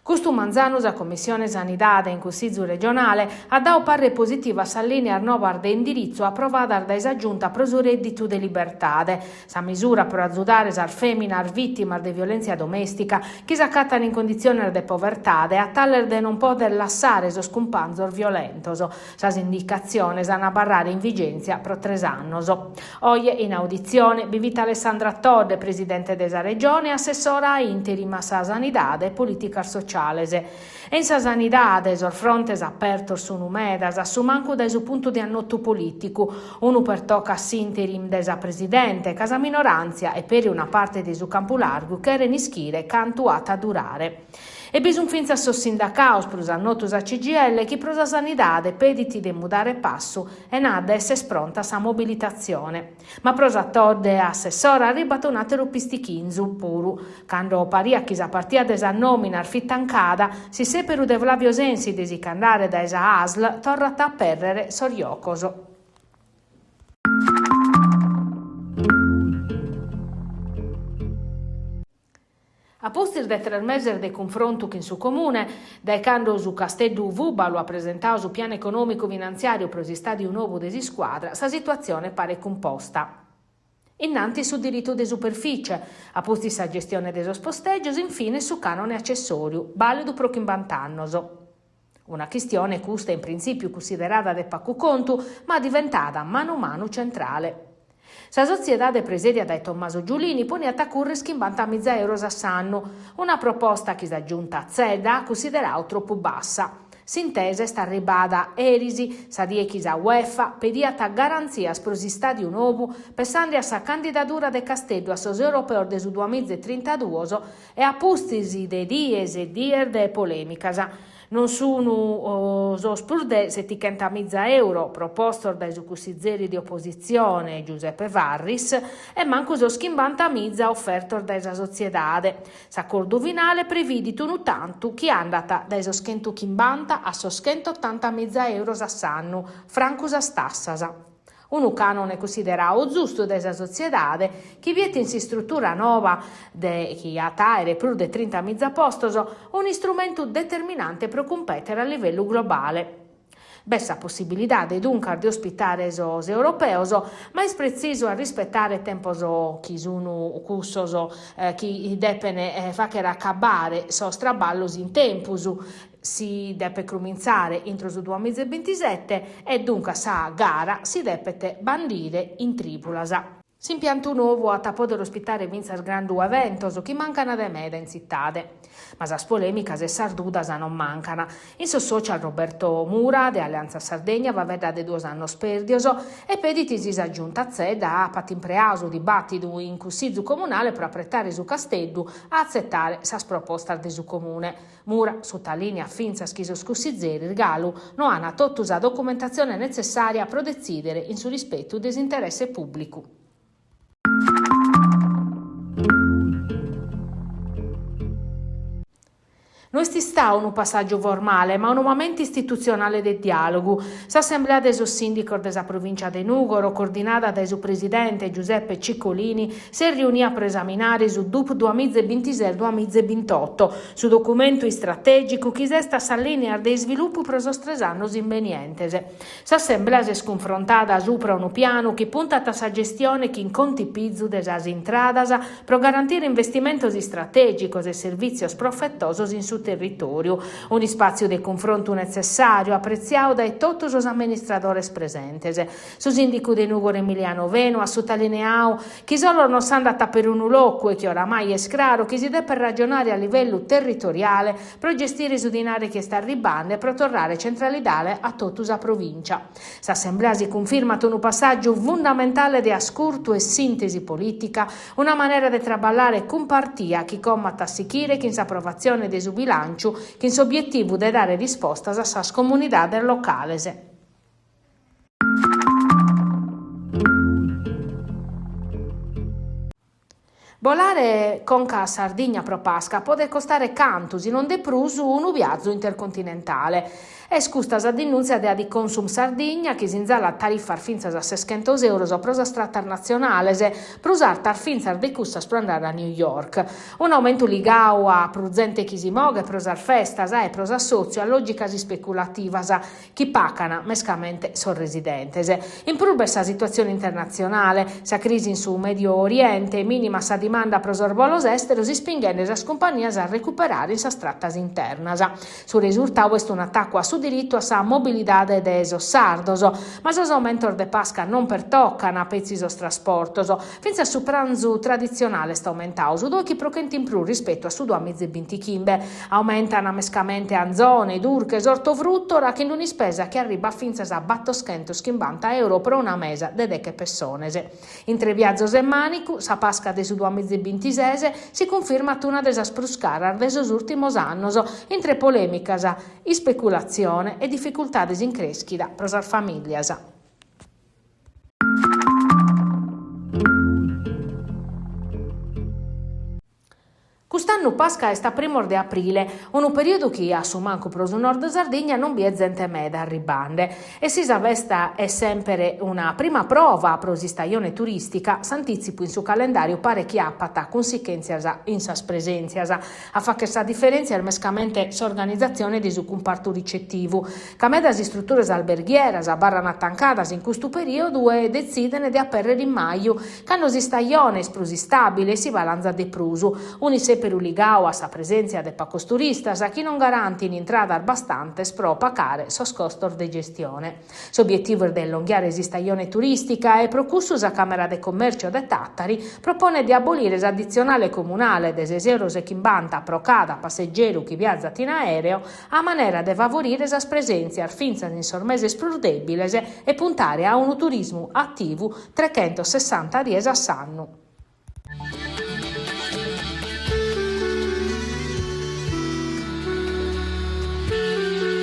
Custu manzanu sa Commissione Sanidade in Cussizu regionale at dadu parre positivu a sas lìnias novas de indiritzu aprovadas dae sa Giunta pro su rèdditu de libertade, sa misura pro azudare sas fèminas vìtimas de violèntzia domèstica chi s'acatan in conditziones de povertade a tales de non poder lassare sos cumpanzos violentos. Sas indicatziones an a abarrare in vigèntzia pro tres annos. Oje in auditzione bi fit Alessandra Todde, presidente de sa Regione e assessora a interim a sa Sanidade e Polìticas Sociales. E in sa sanidade sos frontes apertos sunu medas, a su mancu dae su puntu de annotu polìticu. Unu pertocat s'interim de sa presidente, ca sa minoràntzia e peri una parte de su campu largu cheren ischire cantu at a durare. E bi sunt fintzas sos sindacados, prus a notu sa CGIL, chi pro sa sanidade pedit de mudare passu e nat de esser pronta a sa mobilitatzione. Ma pro sa Todde assessora arribat un'àteru pistichinzu puru. Cando pariat chi sa partida de sas nòminas fit tancada, s'issèperu de Flavio Sensi de si ch'andare dae sa ASL torrat a apèrrere sos jocos. A pustis de tres meses de cunfrontu chin su Comune, dae cando su Casteddu Fùbalu at presentadu su pianu econòmicu finantziàriu pro s'istàdiu nobu de s'iscuadra, sa situatzione paret cumposta. Innantis su diritu de superficie, a pustis sa gestione de sos postègios, in fines su cànone accessòriu, bàlidu pro chimbant'annos. Una chistione custa in printzìpiu cunsiderada de pagu contu, ma diventada manu manu centrale. Sa sotziedade presèdia dae Tommaso Giulini poniat a currer chimbantamiza euros a s'annu, una proposta chi sa Giunta Zedda at cunsideradu tropu bassa. S'intesa est arribada eris, sa die chi sa Uefa pediat garantzias pro s'istàdiu nou, pessende a sa candidadura de Casteddu a sos europeos de su duamiza e trintaduos e a pustis de dies e dies de polèmicas. Non sun sos prus de setichentamiza euro propostos dae su cussizeri de opositzione Giuseppe Farris e mancu sos chimbantamiza ofertos dae sa sotziedade. S'acordu finale previdit unu tantu chi andat dae sos chentuchimbanta a sos chentotantamiza euros a s'annu, francu sas tassas. Unu cànone cunsideradu zustu dae sa sotziedade, chi biet in s'istrutura noba, de chi at a àere prus de trintamiza postos, un'istrumentu determinante pro cumpètere a livellu globale. B'est sa possibilidade duncas de ospitare sos europeos, ma est pretzisu a rispetare tempos chi sun cussos chi depent fàghere acabbare sos traballos in tempus, Si depet crumintzare intro su duamiza e bintisete e duncas sa gara si depet bandire in trìbulas. S'impiantu nou at a pòdere ospitare fintzas grandu eventos chi mancant de meda in tzitade. Ma sas polèmicas e sas dudas non mancant. In sos social Roberto Mura de Alleanza Sardegna faeddat de duos annos pèrdios e pedit si sa Giunta Zedda apat impreadu su dibàtidu in Cussizu Comunale pro apretare su Casteddu a atzetare sas propostas de su Comune. Mura sutalìniat fintzas chi sos cussizeris galu no ant totu sa documentatzione netzessària pro detzìdere in su rispetu de s'interesse pùblicu. No est istadu unu passàgiu formale, ma unu mamentu istitutzionale de diàlogu. S'assemblea de sos sìndicos de sa provìncia de Nùgoro, coordinada dae su presidente Giuseppe Ciccolini, s'est riunia pro esaminare su DUP duamiza e bintises duamiza e bintoto, su documentu istratègicu chi sestat sas lìnias de isvilupu pro sos tres annos imbenientes. S'assemblea s'est cunfrontada supra unu pianu chi puntat a sa gestione chin contipizu de sas intradas pro garantire investimentos istratègicos e servìtzios profetosos in su territòriu. Un'ispàtziu de cunfrontu netzessàriu, apretziadu dae totu sos amministradores presentes. Su sìndicu de Nùgoro Emiliano Fenu at sutalineadu chi solos non s'andat a perunu locu e chi oramai est craru chi si depet ragionare a livellu territoriale pro gestire su dinare chi est arribande e pro torrare centralidade a totu sa provìncia. S'assemblea si cunfirmat unu passàgiu fundamentale de ascurtu e sìntesi polìtica, una manera de traballare cumpartia chi como at a sichire chin s'aprovatzione de su bilànciu chin s'obietivu de dare rispostas a sas comunidades locales. Bolare conca a Sardigna pro Pasca podet costare cantu, si non de prus, unu viazu intercontinentale. Est custa sa dinùntzia de Adiconsum Sardigna chi sinzalat tarifas fintzas a seschentos euros pro sas tratas natzionales, prus artas fintzas de cussas pro andare a New York. Un'aumentu ligadu a prus zente chi si moghet pro sas festas e pro s'assòtziu a lògicas ispeculativas chi pacan mescamente sos residentes. In prus b'est sa situatzione internatzionale, sa crisi in su Mèdiu Oriente mìnimat sa dimanda pro sos bolos èsteros ispinghende sas cumpannias a recuperare in sas tratas internas. Su resurtadu est un'atacu a su diritu a sa mobilidade de sos sardos, ma sos aumentos de Pasca non pertocan petzi sos trasportos, fintzas su pranzu traditzionale est aumentadu su doichi pro chentu in prus rispetu a su duamiza e bintichimbe. Aumentan mescamente anzone, durches, ortofrùtora chin un'ispesa chi arribat fintzas a battoschentochimbanta euro pro una mesa de deche pessones. Intre viazos e mànicu, sa Pasca de su duamiza e bintises si cunfirmat una de sas prus caras de sos ùrtimos annos, intre polèmicas, ispeculatzione e dificultades in crèschida pro sas famìllias. Cust'annu Pasca est a primos de aprile, unu perìodu chi, a su mancu pro su nord Sardigna, non bi est zente meda arribande. E si sa festa est semper una prima prova pro s'istajone turìstica, s'antìtzipu in su calendàriu paret chi apat cunsichèntzias in sas presèntzias. A fagher sa diferèntzia est mescamente s'organizatzione de su cumpartu ricetivu, ca medas istruturas alberghieras abarran tancadas in custu perìodu e detziden de aperrer in maju, Cando s'istajone est prus istàbile e si balanzat de prus, un'issèperu ligadu a sa presèntzia de pacos turistas chi non garantin intradas bastantes pro pacare sos costos de gestione. S'obietivu est de illonghiare s'istajone turìstica e pro cussu sa Càmera de Commèrcio de Tàtari proponet de abolire s'additzionale comunale de ses euros e chimbanta pro cada passegeru chi viazat in aèreo a manera de favorire sas presèntzias fintzas in sos meses prus dèbiles e puntare a unu turismu ativu trechentossessanta dies a s'annu.